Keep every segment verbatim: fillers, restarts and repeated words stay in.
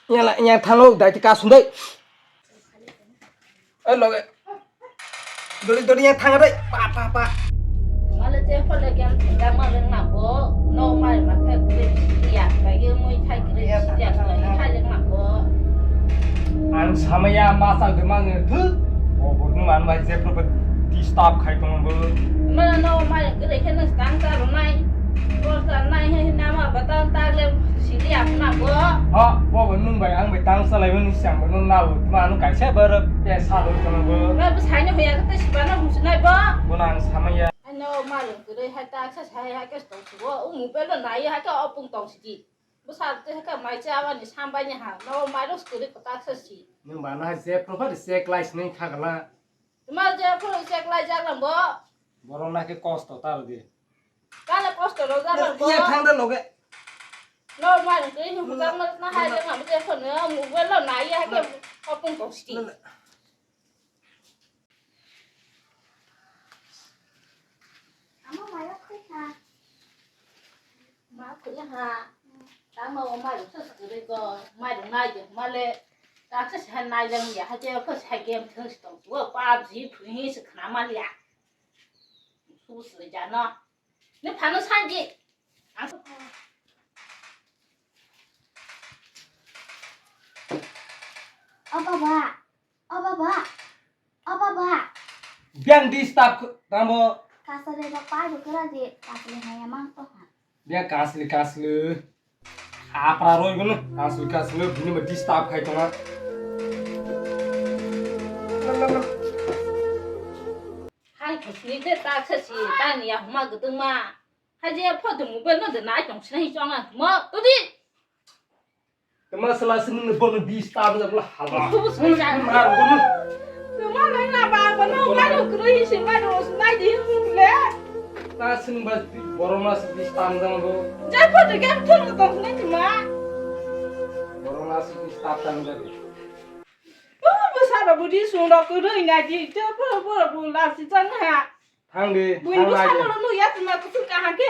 Yala, yang thang lo, dai ti kasung dai. Eh, loge. Dori, dori, yang thang dai. Pa, pa, pa. Male je phole gen thinga ma leng na bo. No mai ma khe kre ya, ka ye mui thai kre ya, ka ye thai leng na bo. Ang samaya masa de mang thu. O bo nu man bai je pro disturb khai tong bo. Mala no mai kre khe no stang ta ro nai. Ko stang nai he na ma ba ta ta le sili ya na bo. Ha, bo bo nung bai ang bai tang salai bo ni siang bo no na bo. Ma no kaisa bar pe sa lo tong bo. Ba bu sai no hoya ta si ba no hum si nai bo. Bo na ang samaya. Ano malung kwrwi hai ta sa sai hai ke tong si bo. U mobile no nai hai ke opung tong si di. Bwsa tei khe mai cha abani sambai ni ha, no mai rok kwrwi kwtak se si. Nwng ba na je proper se class ni khagala. Tuma je proper se class jak lang bo. Borok na khe kosto ta rw di. Kala kosto rok jak lang bo. Iya thang da loge. No mai rok kwrwi hum jak ma na hai jak ma je phone mobile lo nai ya ke opung tong si. Amo mairok khaikha. Ma khuya ha. Tamo o mairok sa sa kwrwi ko. Mairok nai de male. Taksa sa nai jang ya ha je ko sa game thang si tong. Wo PUBG phui hi se khna mal ya. Su su ja no. Ne phano sanji. Ang O baba. O baba. O baba. Biang disturb kh-, tamo. Kasale ba pai bo kra di. Kasale haya mang to ha. Biang kasle kasle. Apra roi gono. Kasle kasle. Bini ma disturb khai tona. Hai khosni te ta khasi ta ni ya huma gudung ma. Hai je photo mobile no de nai tong sinai chong ang mo. To di. Tama sala sini ni bono bis ta bla bla hala. Tama nang na ba bono ba no kru hi sin ba no nai di hum le. Ta sini ba borom na bis ta nang bo. Jai photo game thum no tong sinai tuma. Borom na bis ta tang da. Oh, bwsa rok budi sung rok kru nai di. Te pho pho bu la si chang ha. Thang di, Buini thang bwsano nai di. Rw nukya tuma kuchuk kaham khe.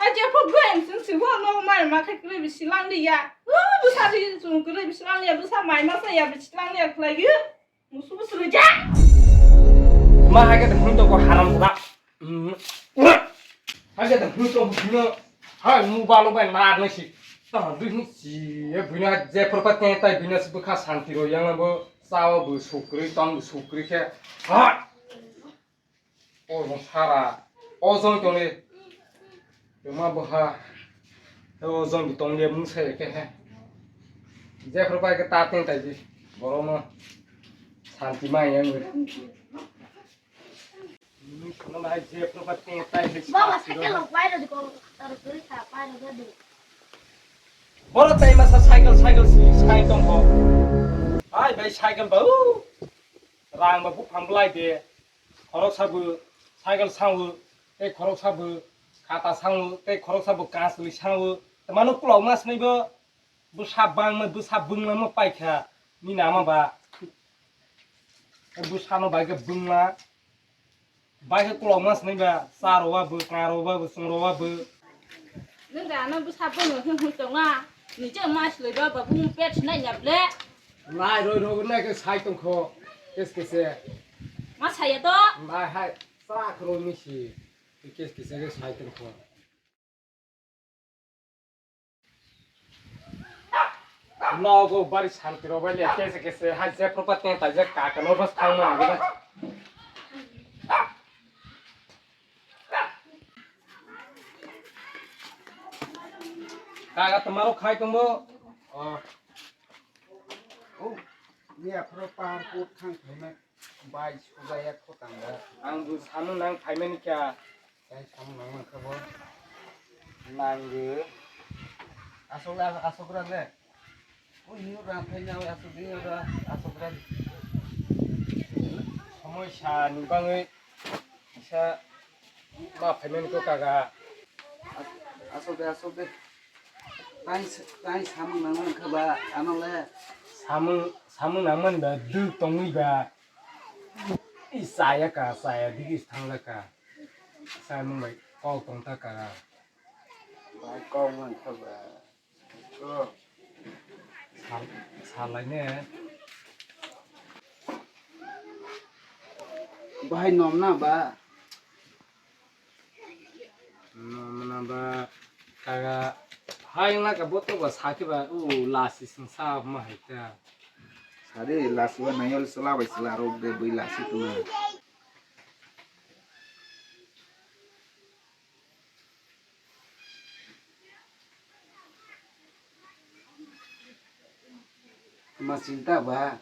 Hai je phok bai ang sing sing phok no mai ma khai kwrwi bisi lang liya. Uh, bwsa ri sung kwrwi bisi lang liya, bwsa mai ma sa ya bisi lang liya khlai gwi. Musu musu ri ja. Ma hai khe hwn to ko haram da. Hmm. Hai khe hwn to hwn. Hai mu balo bai na nai si. Ta dui ni si e buina je propa te tai buina si bwkha santi ro yang bo. Sao bo sukrwi, tong bo sukrwi khe. Ha! O jong sara. O jong tong le. Tuma bo ha. O jong bo tong le mung sai khe he. Jephru pai khe ta teng tai di. Borok no santi ma yang. Nung sono bai jephru pai teng tai he. Baba, cycle rok pai rw di ko. Tar kuri kha pai rw di. Borok tai masa cycle, cycle si sai tong kho. Ai bai cycle ba u. Rang ba buphang bwlai de, khoroksa bo cycle sango, tei khoroksa bo khata sango, tei khoroksa bo kasli sango. Tei mano kwlok ma swnai bo bwsa bangma, bwsa bwngma ma paikha, nini ama ba. Bwsano bai khe bwngma, bai khe kwlok ma swnai ba, cha rw ba bo, kna rw ba bo, chwng rw ba bo. Nwng da ano bwsa bwngma khe hwn tonga, nini je ma slai ba, ba bung pet sinai ya ble. Nai roi rogwi nai khe sai tongkho, kes kese. Ma saya to? Nai hai, chwra khoro misi, kes kese khe sai tongkho. Nogo bari santi rok bai le, kese kese hai jephru pa teng taijak kaka no bas thang ma nang. Kaka twmaro khai tongbo. Oh. Oh, ni aphro pahar kut thang phaimai bai sujaya khotang da. Ang bo samung nang phaimani kha. Tai samung nang mankha bo. Nanggo. Asok le, asok ra le. O hino ram phai na asok ding ra asok ra. Somoi sa ni bangwi kisa ma phaimani ko kaga. Asok de, asok de. Tai, tai samung nang mankha ba, ano le. Samung, samung nang mani ba, duk tongwi ba. I chaya ka, chaya digi thangla ka. Samung bai kok tong ta ka. Bai kok mankha ba. Ko. Salaine. Bahai nom na ba? Nom na ba? Kaga hai na ka boto ba sakhe ba u lasi sing sa ma hai ta. Sari lasi ba nayol sela bai sela rok de bui lasi tu na. Ma chinta ba?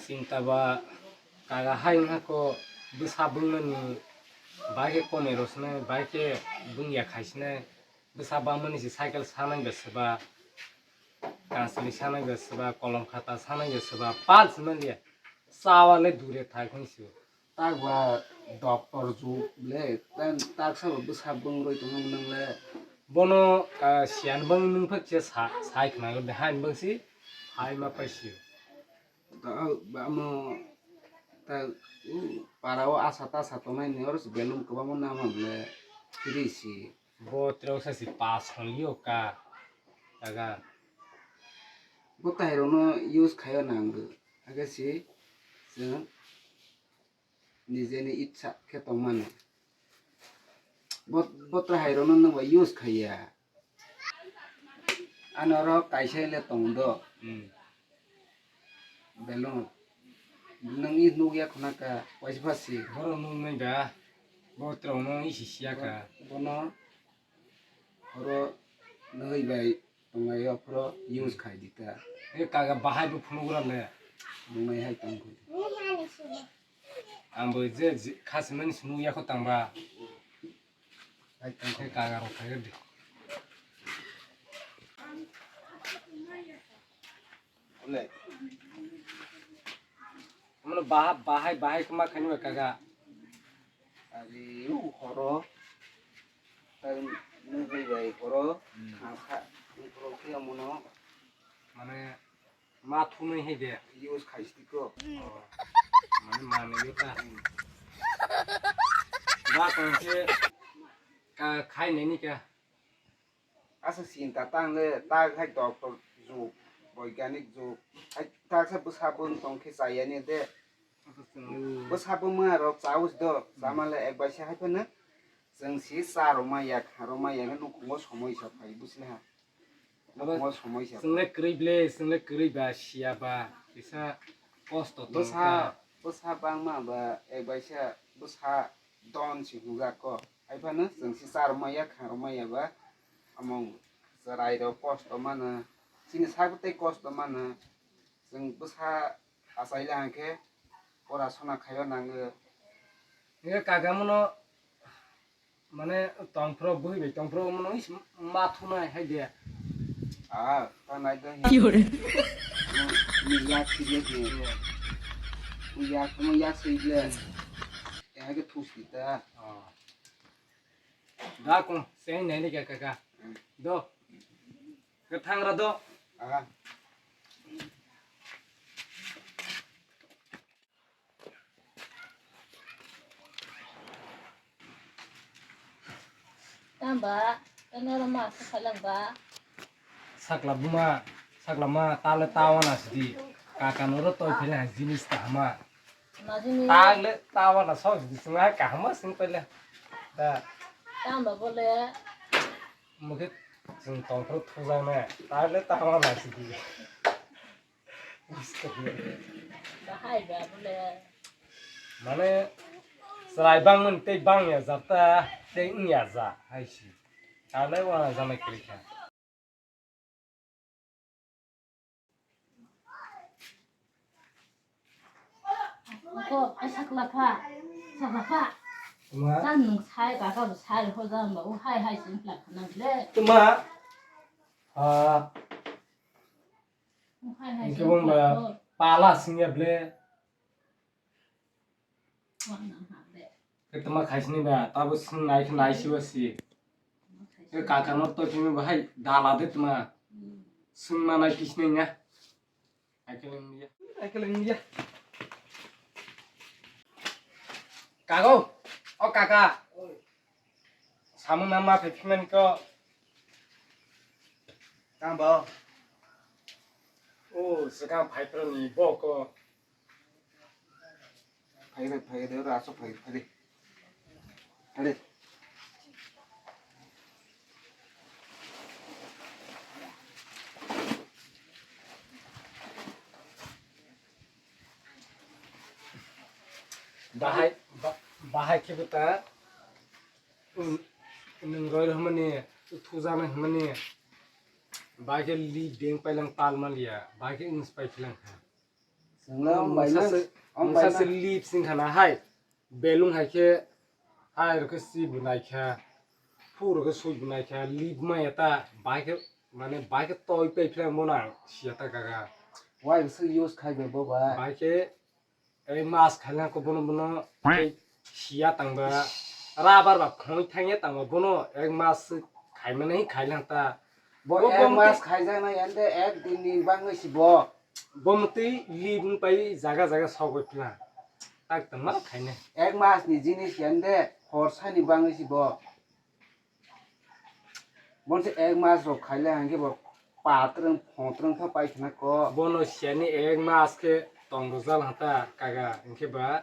Chinta ba kaga hai wngkha ko bwsa bwngmani bai khe komai rw sinai, bai khe bwngya khai sinai, bwsa bangmani se cycle sanai ba swba, kansli sanai ba swba, kolom khata sanai ba swba, pal sinai liya, chawa le dure thai khon sio. Tak ba doctor juk le, tak sa ba bwsa bwngrwi tongmani nang le. Bono, ah, siyan bang nung phak che sa, sai khna le han bang si, hai ma pai si. Ta, ba mo, ta, u, para o asa ta sa tongnai ni oro belung kwbangma nama le, kiri si. Bo trok sa si pas hon yo ka, taga. Bo tai rono use khayo nang, aga si, se. Nijeni itsa khe tongmani. Bo, bo twhai rokno nwng bai use khaiya. Ani oro kaisa le tongo do. Hmm. Belong. Nwng i nukya khuna ka waisa pha si. Borok nuknai da. Bo twrwngno i si siya ka. Bono oro nwi bai tongnai o phoro use khai di ta. E kaga bahai bo phunuk ra le. Nungnai hai tong kho. Ang bo je, je khasimani sunu yakho tangba. Hai tong kho. E kaga rok khai di. Ole. Mano bahai, bahai, bahai kuma khani ba kaga. Ari u horo. Tang nung bai bai horo. Hmm. Kha kha. Nung horo khe amono. Mane ma thunui hai de. Use khai sti ko. Oh. Mane ma nai yo ta. Hmm. Ba kong khe ka khai nai ni ka. Asa sinta tang le, tak hai doctor juk, boiganik juk, hai tak sa bwsa bwng tong khe chaya ni de. Bwsa bwma rok chaus do, chama le ek bai se hai phano. Chwng si cha rw maya, kha rw maya, nukhungo somoi sa phai, busi ha? Nukhungo somoi sa phai. Chwng le kwrwi ble, chwng le kwrwi ba, siya ba, kisa kosto tong kha. Bwsa, bwsa bangma ba, ek bai se bwsa don si hwnjak ko. Hai phano chwng si cha rw maya, kha rw maya ba, among chwrai rok kosto mano, chini sak tei kosto mano, chwng bwsa achai le hwn khe pora sona khaio nango. Nge kaga mono mane tongphro bwrwi bai tongphro mono is ma thunai hai de. Ah, ta nai do. Ki hore? Ni yak si de. Yak mo yak si de. Ya ke thus kita. Oh. Da kung, seng nai ni ka ka ka. Do. Ka thang ra do. Aha. Tamba, tano rama, sakhalang ba. Sakla buma, sakla ma, tale tawa na sidi. Kaka noro toi phele ha jinis ta ma. Majini. Tale tawa na sok sidi, sungai kahama sing pele. Da. Tamba bole. Mukhe chwng tongphru thujaknai, tale tama naisidi. Bahai ba bole. Mane, chwrai bangmani tei bangya ja ta, tei wngya ja hai si. Tale wana janai kwrwi kha. Ko, ai sakla pha, sakla pha. Tuma. Jan nung sai, kaka bo sai, ho jan ba, o hai hai sin pla khana ble. Tuma. Ah. O hai hai sin pla. Pala singya ble. Wa nang ha ble. Ke tuma khaisini ba, tabo sing nai khe nai siwa si. Ke kaka no to kimi ba hai dala de tuma. Hmm. Sing ma nai kisni nya. Akeleng dia. Akeleng dia. Kago. O kaka. Samung nama phai phimani ko. Tang bo. O, swkang phaiphra ni bok o. Phai re, phai re, ora aswk phai, phai re. Phai re. Bahai, ba-, bahai khe bwta, um, nwng roi rw hwnmani, thujaknai hwnmani, bahai khe li beng pailang tal manliya, bahai khe wngsi pai philang kha. Chwngno Mungsa mungsa se, se, mungsa se li bsing khana hai, belung hai khe, hai rw khe si bo nai kha, phu rw khe sui bo nai kha, li bma ya ta, bahai khe, mane bahai khe toi pai philang bono ang siya ta gaga. Wai se use khai be bo ba? Bahai khe, Ek mas khailangkha bono, bono tei siya tangba, rabar ba khoi thangya tangba, bono ek mas khaimani khailangta. Bo Bo ek bom mas te- khaijaknai ande ek din ni bangwi si bo. Bom tei li bung pai jaga jaga sogoi phila. Tak tangma khainai. Ek mas ni jinis ande hor sani bangwi si bo. Bonse ek mas rok khaile hangke bo patrwng photrwng kha paithana ko. Bono siyani ek mas khe tong rwjak hata kaga, hingke ba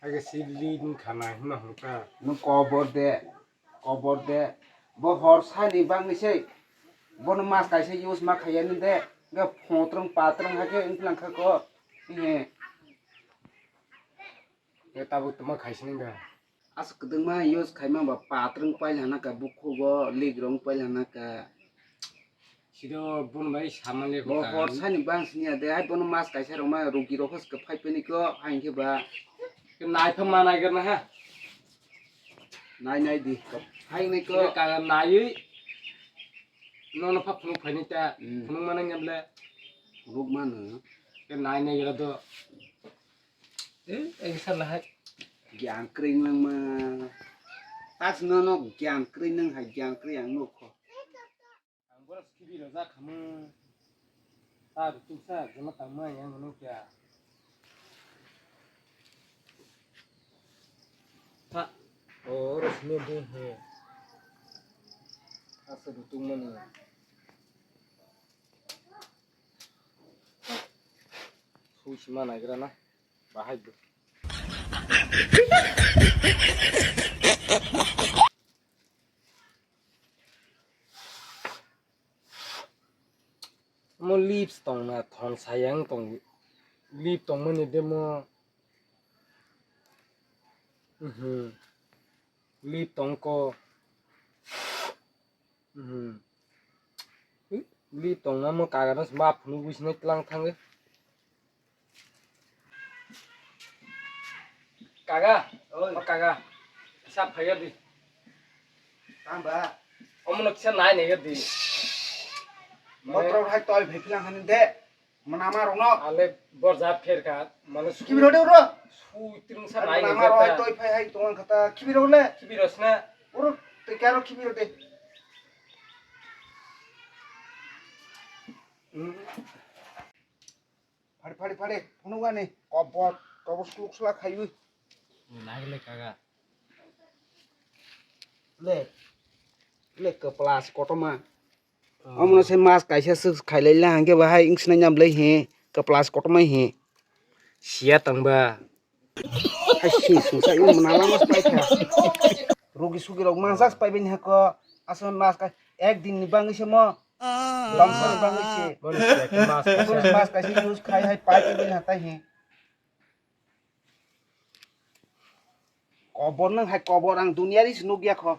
age si li wngkha na hima hwnka. Nwng kobor de, kobor de. Bo hor sani bangni se. Bono mas kaisa use ma khaiya ni de. Hingke photrwng patrwng hakhe wngkha ko. He. Tabuk tongma khaisini da. Aswk kwdwkma use khaima ba patrwng pailana ka bukhugo lig rong pailana ka. Sido bun bai samani Bo ko hor sani bang sini ade ai bono mas kaisa rok ma rugi rok hos ka phai peni ko hain khe ba. Nai pha manai gana ha. Nai nai di. Hai nai ko. Ka nai. Nono pha phunuk phaini ta. Hmm. Phunuk manai ngamle. Buk mano. Ke nai nai gana do. Eh, eh, salah hai. Giang kring lang ma. Tas no no giang kring nang hai giang kring ang no ko. Ang boras kibi raja khamu. Ta tu sa jama tangma yang no kya. Ta. Oh, ras ne bu he. Asa du tung mani. Sui sima naigra na. Bahai bo. Mo lips tong na thon sayang tong lip tong mani demo. Mhm. Lip tong ko. Mhm. Li tongna mo kaga no ma phunuk bisino tlang thango. Kaga, Oi. O kaga. Sa phaiya di. Tamba. Omo no kisa nai nai di. Motor hai toi phai philang hani de. Manama rokno. Ale borja pherka, mane su- Kibi rode uro. Sui tring sa nai Manama nai rok ta. Toi phai hai tongan khata kibi rok le. Kibi rosna. Uro tei karo kibi rode. Hmm. Phari phari phari phunugani kobor kobor suluk sula khaiwi. Nagile kaga. Le. Le keplas kotoma. Omono se mas kaisa swk khailai le hangke bahai wng sinai nang bwlai he, kwplas kotorma he. Siya tangba. Hai si sungsa yung mwnala mas pai kha. Rugi sugi rok mansak pai bini hako. Asal mas kai ek din ni bangwi se mo. Bangsa ni bangwi se. Bono siya khe mas kaisa. Bono mas kaisa use khai hai pai bini hatai he. Kobor nang hai kobor ang dunia ri se nukya kho.